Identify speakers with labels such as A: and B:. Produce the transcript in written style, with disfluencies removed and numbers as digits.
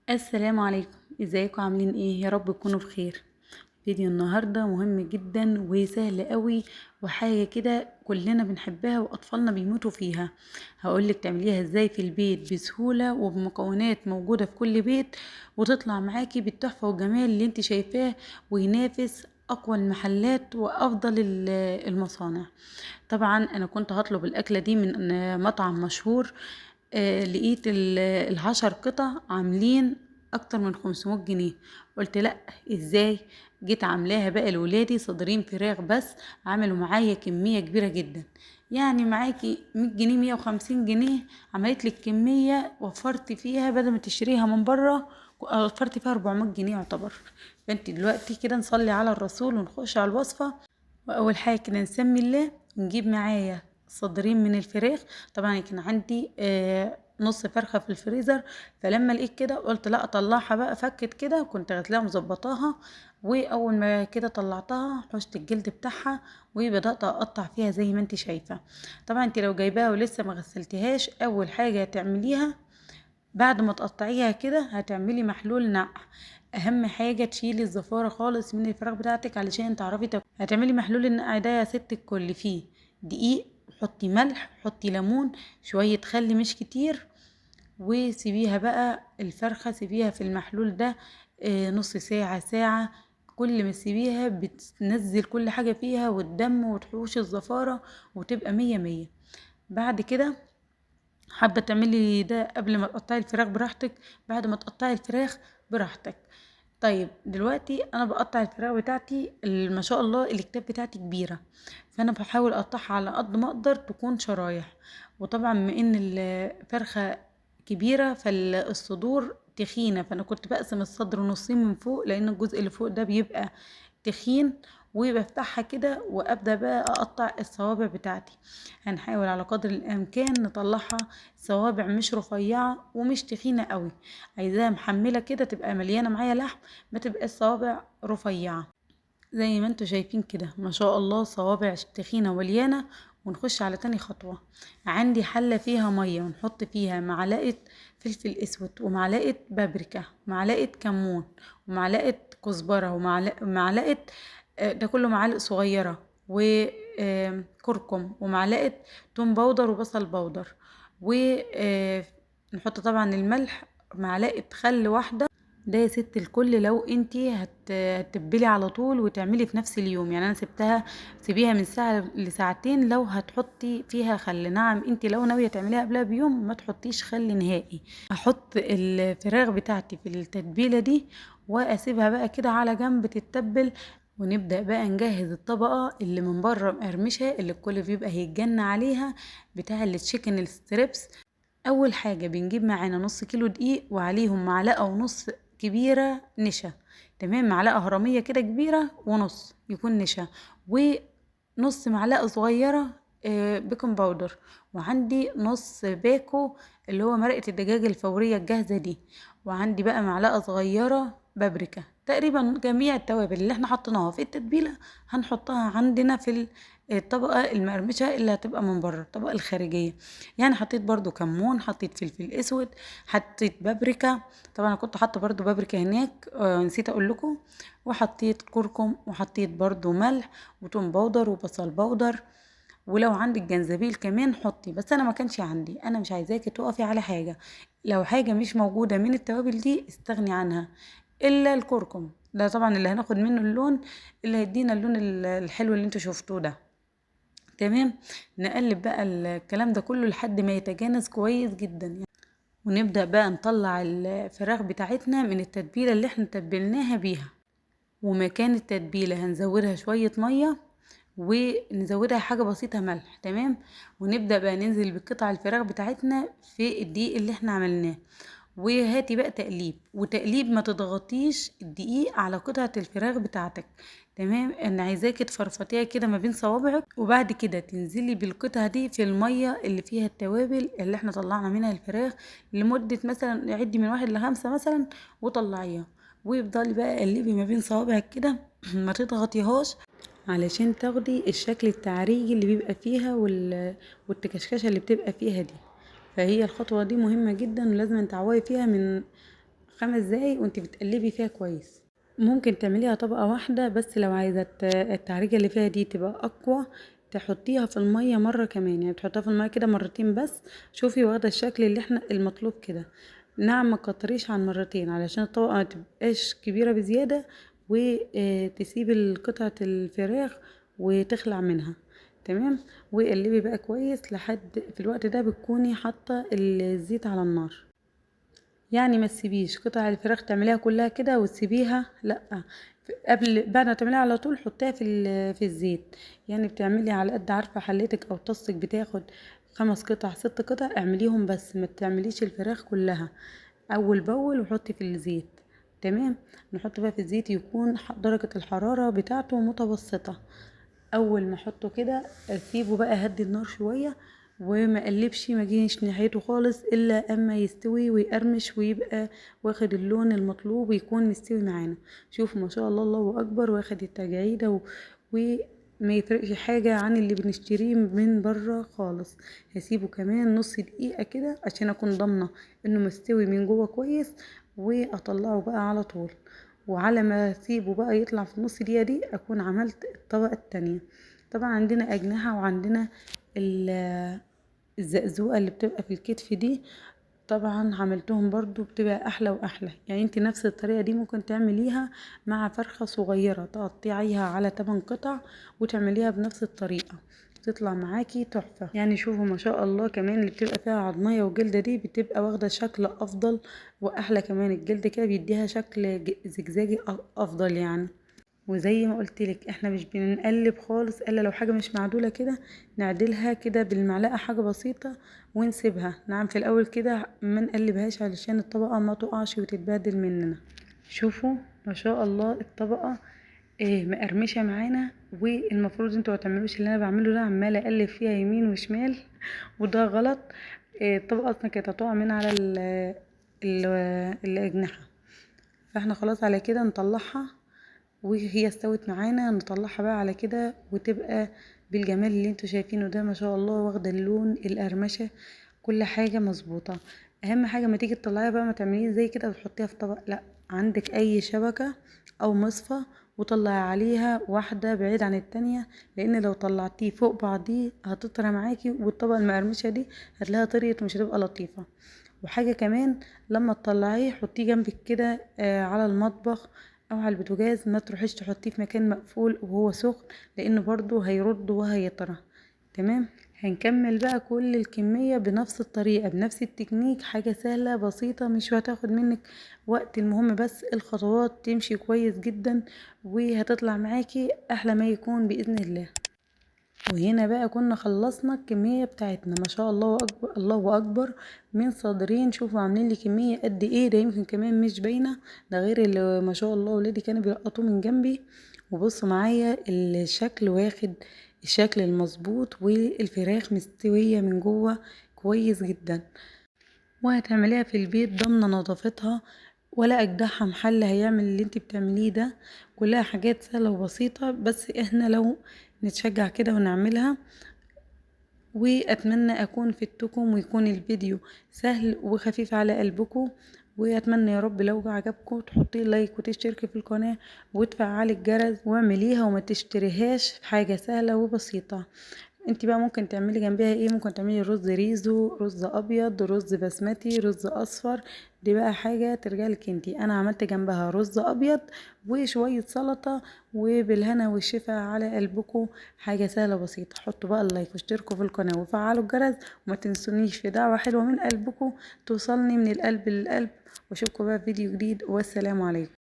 A: السلام عليكم، ازيكم؟ عاملين ايه؟ يا رب تكونوا بخير. فيديو النهارده مهم جدا وسهل قوي، وحاجه كده كلنا بنحبها واطفالنا بيموتوا فيها. هقولك تعمليها ازاي في البيت بسهولة وبمكونات موجودة في كل بيت، وتطلع معاكي بالتحفه والجمال اللي انت شايفاه، وينافس اقوى المحلات وافضل المصانع. طبعا انا كنت هطلب الاكلة دي من مطعم مشهور، لقيت ال10 قطع عاملين اكتر من 500 جنيه. قلت لا ازاي، جيت عاملاها بقى لولادي صدرين فراخ بس، عملوا معايا كمية كبيرة جدا، يعني معاكي 100 جنيه 150 جنيه عملت لك كمية وفرت فيها بدل ما تشتريها من بره، وفرت فيها 400 جنيه يعتبر. فانت دلوقتي كده نصلي على الرسول ونخش على الوصفة. واول حاجة كده نسمي الله ونجيب معايا صدرين من الفراخ. طبعا كان عندي نص فرخة في الفريزر، فلما لقيت كده قلت لا اطلعها بقى، فكت كده كنت غسلاها ومظبطاها، واول ما كده طلعتها حشت الجلد بتاعها وبدات اقطع فيها زي ما انت شايفه. طبعا انت لو جايباها ولسه ما غسلتيهاش، اول حاجة هتعمليها بعد ما تقطعيها كده هتعملي محلول نقع. اهم حاجة تشيلي الزفاره خالص من الفراخ بتاعتك علشان تعرفي تاكلي. هتعملي محلول النقع ده يا ست الكل، فيه دقيق، حطي ملح، حطي ليمون، شوية خل مش كتير، وسيبيها بقى الفرخه، سيبيها في المحلول ده نص ساعة ساعة. كل ما تسيبيها بتنزل كل حاجة فيها والدم وتحوش الزفاره وتبقى مية مية. بعد كده حابة تعملي ده قبل ما تقطعي الفراخ براحتك، بعد ما تقطعي الفراخ براحتك. طيب دلوقتي انا بقطع الفراخ بتاعتي، ما شاء الله الكتاب بتاعتي كبيرة، فانا بحاول اقطعها على قد ما اقدر تكون شرايح. وطبعا بما ان الفرخه كبيرة فالصدور تخينة، فانا كنت بقسم الصدر نصين من فوق لان الجزء اللي فوق ده بيبقى تخين، وبفتحها كده وابدا بقى اقطع الصوابع بتاعتي. هنحاول على قدر الامكان نطلعها صوابع مش رفيعة ومش تخينة قوي، عايزاها محمله كده تبقى مليانة معايا لحم، ما تبقى الصوابع رفيعة زي ما انتوا شايفين كده. ما شاء الله صوابع تخينة وليانه. ونخش على تاني خطوة. عندي حله فيها مية، ونحط فيها معلقه فلفل اسود ومعلقة بابريكا ومعلقة كمون ومعلقة كزبره ومعلقة، ده كله معالق صغيرة، وكركم ومعلقة توم powder وبصل powder، ونحط طبعا الملح، معلقه خل واحدة. ده يا ست الكل لو انتي هتتبلي على طول وتعملي في نفس اليوم، يعني انا سيبيها من ساعة لساعتين لو هتحطي فيها خل. نعم انتي لو ناوية تعمليها قبلها بيوم ما تحطيش خل نهائي. هحط الفراخ بتاعتي في التتبيله دي واسيبها بقى كده على جنب تتبل، ونبدأ بقى نجهز الطبقة اللي من بره مقرمشة اللي الكل بيبقى هيتجن عليها، بتاع ال chicken ال strips. اول حاجة بنجيب معانا نص كيلو دقيق وعليهم معلقة ونص كبيرة نشا، تمام، معلقة هرمية كده كبيرة ونص يكون نشا، ونص معلقة صغيرة baking powder، وعندي نص باكو اللي هو مرقة الدجاج الفورية الجاهزة دي، وعندي بقى معلقة صغيرة بابريكا. تقريبا جميع التوابل اللي احنا حطيناها في التتبيلة هنحطها عندنا في الطبقة المقرمشة اللي هتبقى من بره، الطبقة الخارجية. يعني حطيت برضو كمون، حطيت فلفل اسود، حطيت بابريكا، طبعا انا كنت حاطة برضو بابريكا هناك، نسيت اقول لكم، وحطيت كركم، وحطيت برضو ملح وتوم powder وبصل powder، ولو عندك جنزبيل كمان حطي، بس انا ما كانش عندي. انا مش عايزاكي تقفي على حاجة، لو حاجة مش موجودة من التوابل دي استغني عنها، الا الكركم ده طبعا اللي هناخد منه اللون اللي هيدينا اللون الحلو اللي انتوا شفتوه ده. تمام، نقلب بقى الكلام ده كله لحد ما يتجانس كويس جدا، ونبدأ بقى نطلع الفراخ بتاعتنا من التتبيلة اللي احنا تبلناها بيها. ومكان التتبيلة هنزودها شوية مية ونزودها حاجة بسيطة ملح، تمام، ونبدأ بقى ننزل بقطع الفراخ بتاعتنا في الدقيق اللي احنا عملناه. وهاتي بقى تقليب وتقليب، ما تضغطيش الدقيق على قطعة الفراخ بتاعتك، تمام. انا عايزاكي تفرفطيها كده ما بين صوابعك، وبعد كده تنزلي بالقطعة دي في المية اللي فيها التوابل اللي احنا طلعنا منها الفراخ لمدة مثلا عدي من 1 ل5 مثلا، وطلعيها ويفضلي بقى قلبي ما بين صوابعك كده ما تضغطيهاش علشان تاخدي الشكل التعريجي اللي بيبقى فيها والتكشكشة اللي بتبقى فيها دي. فهي الخطوة دي مهمة جدا ولازم تعوي فيها من 5 دقايق وانت بتقلبي فيها كويس. ممكن تعمليها طبقة واحدة، بس لو عايزة التعريجة اللي فيها دي تبقى اقوى تحطيها في المية مرة كمان، يعني تحطيها في المية كده مرتين بس. شوفي واخدة الشكل اللي احنا المطلوب كده. نعم ما تكتريش عن مرتين علشان الطبقة ما تبقاش كبيرة بزيادة وتسيب قطعة الفراخ وتخلع منها. تمام. وقلبي بقى كويس لحد في الوقت ده بتكوني حاطة الزيت على النار، يعني ما تسيبيش قطع الفراخ تعمليها كلها كده وتسيبيها، لا، قبل بعد ما تعمليها على طول حطيها في الزيت. يعني بتعملي على قد عارفه حلتك او طاستك بتاخد 5 قطع 6 قطع، اعمليهم بس ما تعمليش الفراخ كلها اول باول، وحطي في الزيت. تمام. نحط بقى في الزيت يكون درجه الحرارة بتاعته متوسطه. اول ما احطه كده اسيبه بقى هدي النار شوية وما اقلبش، ما اجيش ناحيته خالص الا اما يستوي ويقرمش ويبقى واخد اللون المطلوب ويكون مستوي معانا. شوفوا ما شاء الله، الله اكبر، واخد التجعيده وما يفرقش حاجة عن اللي بنشتريه من بره خالص. هسيبه كمان نص دقيقة كده عشان اكون ضامنه انه مستوي من جوه كويس، واطلعه بقى على طول. وعلى ما اسيبه بقى يطلع في النص دقيقة دي اكون عملت الطبقة التانية. طبعا عندنا اجنحة وعندنا الزقزوقه اللي بتبقى في الكتف دي، طبعا عملتهم برضو بتبقى احلى واحلى. يعني انت نفس الطريقة دي ممكن تعمليها مع فرخة صغيرة، تقطعيها على 8 قطع وتعمليها بنفس الطريقة، تطلع معاكي تحفة. يعني شوفوا ما شاء الله، كمان اللي بتبقى فيها عظميه وجلده دي بتبقى واخده شكل افضل واحلى، كمان الجلد كده بيديها شكل زجزاجي افضل يعني. وزي ما قلت لك احنا مش بنقلب خالص الا لو حاجة مش معدوله كده نعدلها كده بالمعلقه حاجة بسيطة ونسيبها. نعم في الاول كده ما نقلبهاش علشان الطبقة ما تقعش وتتبهدل مننا. شوفوا ما شاء الله الطبقة ايه مقرمشه معانا. والمفروض انتوا ما تعملوش اللي انا بعمله ده، عماله اقلب فيها يمين وشمال وده غلط. الطبقة اصلا كانت هتقع من على الاجنحة. فاحنا خلاص على كده نطلعها وهي استوت معانا، نطلعها بقى على كده وتبقى بالجمال اللي انتوا شايفينه ده ما شاء الله، واخده اللون القرمشه، كل حاجة مظبوطة. اهم حاجة ما تيجي تطلعيها بقى ما تعمليش زي كده وتحطيها في طبق، لا، عندك اي شبكة او مصفى وطلعي عليها واحدة بعيد عن التانية، لان لو طلعتيه فوق بعضيه هتطرى معاكي والطبقة المقرمشه دي هتلاقيها طريت ومش هتبقى لطيفة. وحاجه كمان لما تطلعيه حطيه جنبك كده على المطبخ او على البوتاجاز، ما تروحيش تحطيه في مكان مقفول وهو سخن لانه برضو هيرد وهيطرى. تمام. هنكمل بقى كل الكمية بنفس الطريقة بنفس التكنيك، حاجة سهلة بسيطة مش هتاخد منك وقت، المهم بس الخطوات تمشي كويس جدا وهتطلع معاكي احلى ما يكون بإذن الله. وهنا بقى كنا خلصنا الكمية بتاعتنا ما شاء الله أكبر، الله أكبر، من صدرين. شوفوا عاملين لي كمية قد ايه، ده يمكن كمان مش باينة، ده غير اللي ما شاء الله ولادي كانوا بيلقطوه من جنبي. وبصوا معايا الشكل واخد الشكل المظبوط والفراخ مستوية من جوه كويس جدا. وهتعمليها في البيت ضامنة نظافتها ولا اجدعها محل هيعمل اللي انت بتعمليه ده، كلها حاجات سهلة وبسيطة، بس احنا لو نتشجع كده ونعملها. واتمنى اكون فدتكم ويكون الفيديو سهل وخفيف على قلبكم، واتمنى يا رب لو عجبكم تحطي لايك وتشتركي في القناة وتفعلي الجرس واعمليها وما تشتريهاش، حاجة سهلة وبسيطة. انت بقى ممكن تعملي جنبها ايه؟ ممكن تعملي رز ريزو، رز ابيض، رز بسمتي، رز اصفر، دي بقى حاجة ترجع لك انت. انا عملت جنبها رز ابيض وشوية سلطة، وبالهنا والشفا على قلبكم. حاجة سهلة بسيطة. حطوا بقى اللايك واشتركوا في القناة وفعلوا الجرس، وما تنسونيش في دعوه حلوة من قلبكم توصلني من القلب للقلب. واشوفكم بقى في فيديو جديد، والسلام عليكم.